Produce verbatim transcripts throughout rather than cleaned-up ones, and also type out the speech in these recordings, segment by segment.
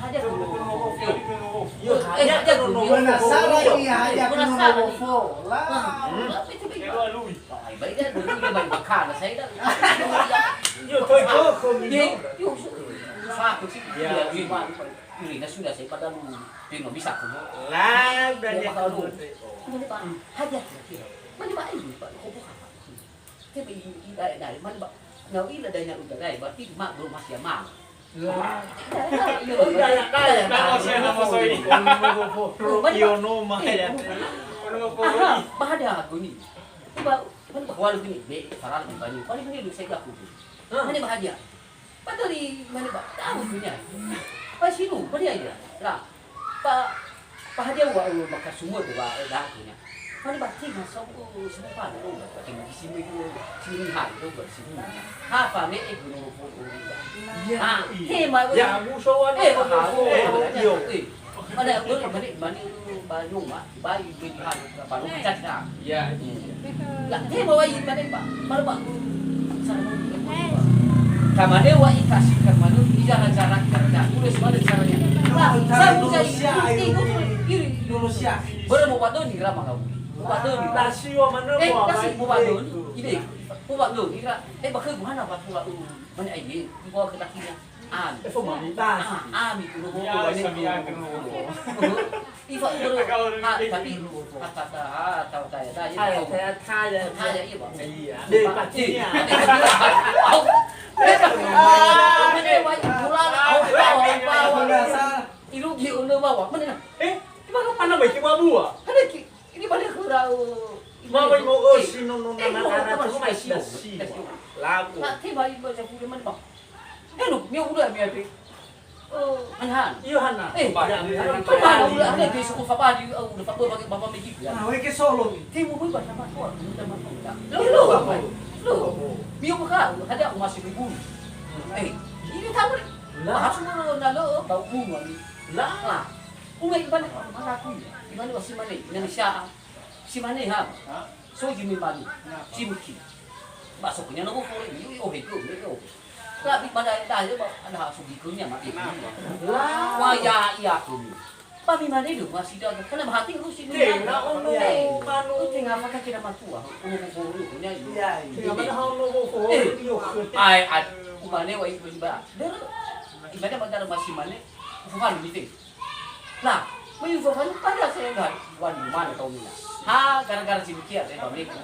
hadia ke nono wofo. Yo, eh, hadia ke nono wofo. Penasaran nih, hadia ke nono wofo. Lah. Penasaran nih. Lah, betul, betul. Ai, baik dah, dulu dia baik bakal, saya dah. Yo, toy koko, yo, yo, susah aku sih. Ya, iya, iya. Ini sudah saya pada lu, tengok bisa aku. Lah, udah dia bakal lu. Mana, Pak? Hajar. Mana, Pak? Ini, Pak, koko apa? Tapi ini, ini, dari, dari mana, Pak? Nah, ini dari, dari, berarti mak belum masih aman. Lah. Iya, iya, iya. Nama saya, nama saya. Iono mah ya. Aha, bahada aku ni. Coba, cuman bahwa lu gini, be, salah lebih banyak. Paling ini saya aku. Hah? Mana bahagia? Betul di mana, Pak? Tahu punya. Pas sinu, mana aja? Lah. Pak, Pak hadia wa, wa, bakal sumur tu, Pak, eh, dah punya. Mana, Pak, tiga, satu, semua, Pak, tu, Pak, tiga, di sini tu, sini, ha, tu, Pak, sini. Ha, Pak, me, eh, gunung pun, oh, iya. Iya, ha, iya. Tema, ya, musuhan, eh, ha, oh, eh, oh, iya. Eh, mana, mana, mana, mana, Pak, nyuma, Pak, ibu, ha, Pak, lu, caca. Iya, iya. Lah, tema, wa, ini, mana, Pak, mana, Pak, Tamane wa ikasi kamane, ijara-jara, ijara-jara, tulis pada caranya. Nah, saya mau jadi Indonesia, iri, iri, Indonesia. Bere mau badoni rama kau. Mau badoni. Nasi wa mana eh, wa nasi mau badoni. Ide, mau badoni ra. Eh, bakal gimana, Pak? Mau badoni. Mana aja, mau ke lakinya. Ami. Eh, fo mami basi. Ah, ami tu lobo. Ya, kami akan lobo. Ifa bro. Ha, tapi kata ha, tahu tanya tanya. Tanya, tanya, tanya. Tanya iya, Bang. Iya. Deh, pastinya. Au. Eh, ah, mana, wai, bulan, au, au, au. Irugi ono bawa. Mana? Eh, di mana, mana baik buah-buah? Ada ki. Ini balik ke rau. Mama mau osi nono nana nana cuma isi. Lagu. Nak tiba ibu saya punya mana, Bang? Eh, lu, dia udah, dia, dia. Oh, Anhan. Iya, Hana. Eh, Pak, ya, ini ya, Pak. Coba lu, ada di suku Fabadi, oh, udah Fabadi pakai bapak Megi. Nah, weke solo ni. Timu pun pada masuk, udah masuk. Lu, lu, lu. Lu. Dia buka, ada aku masih di bulu. Eh, ini tahu ni. Lah. Harus lu, nah, lu, bau bulu ni. Lah. Lah. Uwe ibane mangaku, ibane wa simane, Indonesia. Simane ha. So jimi mani. Simki. Ba so kunya no fore, yu, yu, ohe, yu, yu, yu. Tapi pada dah ya, ba, ada ha sugi kunya mati. Lah. Wa ya, iya kunya. Ba mi mane lu, masih dah. Karena hati lu sini. Tena ono manu. Tengah apa kira matua? Ono fore kunya. Iya, iya. Tengah mana ha ono fore? Ai, ai, umane wa ibu iba. Der, ibane magara masih mane. Ufofanu mite. Nah, me ufofanu pada saya enggak. Wan mana tau mina. Ha, gara-gara si mikia saya bang leko.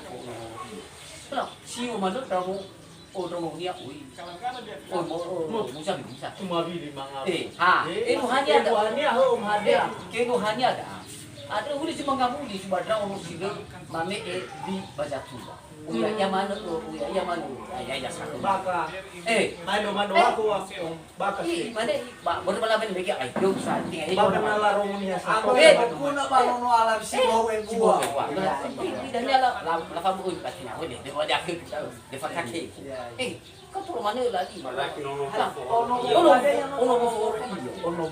Nah, si o mana tau o tau nia ui. O mo o musa bisa. Cuma bili mangap. Eh, ha. Eh, nu hanya ada. Hanya ho hanya. Ke nu hanya ada. Ada uli si mangabuli si badra ono si mame e di bajatua. Uya iya mana tu, uya iya mana. Ai ai satu. Baka. Eh, mado mado aku. Baka sih. Mana ba baru malam ini lagi ai jauh sa tinggal ini. Baka na la romo ni sa. Aku eh kuna ba nono alam si bau e bua. Ini dan dia la la la fabu un pasti na wede. Dia dia ke dia fakake. Eh, kau perlu mana lagi? Lagi nono. Ono ono ono. Ono bofo. Ono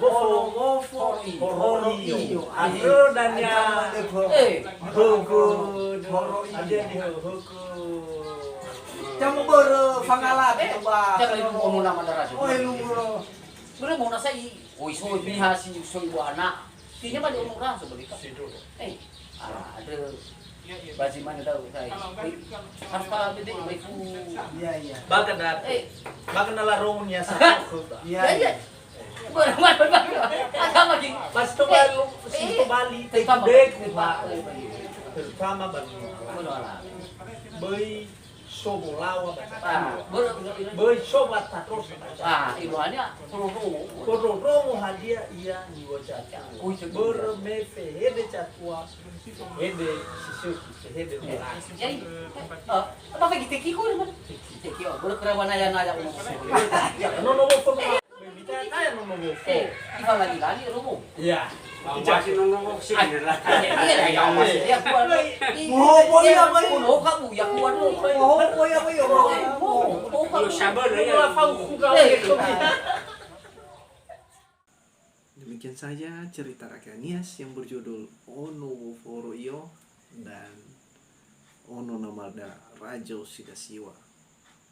bofo. Horo iyo. Ado dan ya. Eh, horo. Ada di horo. Kamu boro fangala coba. Kamu ilmu ono nama darah. Oh, ilmu ono. Boro mau nasa i. Oi, soi biha si soi buana. Tinya balik ono raso balik. Eh, ada. Basi mana tahu saya. Harus paham bebek, Ibu. Iya, iya. Bahkan ada. Eh. Bahkan ala romun ya satu. Iya, iya. Ada lagi. Pas to balu, si to bali, teku deku, Pak. Terutama bagi. Böi sobo lawa baca. Böi sobo tatos baca. Ah, ibuannya. Kododrongo hadia ia niwojata. Börö me fehede catua, fehede sisöki, fehede. Jadi, apa lagi teki ko, teman? Teki, oh, börö kerawan naya-naya. Nono wofo. Mitaya-taya nono wofo. Eh, ifa lagi-lagi romo. Iya. Masih nono wofo sih. Iya, iya, iya. Mohopo iya, Pak. Mohopo kamu, ya kuat dulu. Mohopo iya, Pak. Mohopo kamu. Iya, sabar lah, ya. Demikian saja cerita rakyat Nias yang berjudul Ono Wofo Roiyo dan Ono Namada Rajo Sidasiwa.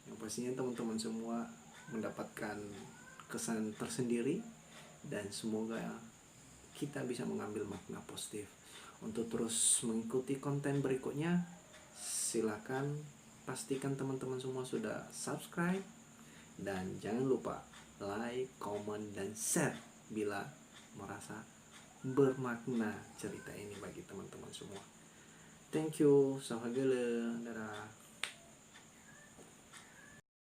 Yang pastinya teman-teman semua mendapatkan kesan tersendiri dan semoga kita bisa mengambil makna positif. Untuk terus mengikuti konten berikutnya, silakan pastikan teman-teman semua sudah subscribe dan jangan lupa like, comment, dan share bila merasa bermakna cerita ini bagi teman-teman semua. Thank you, saohagölö, dadah.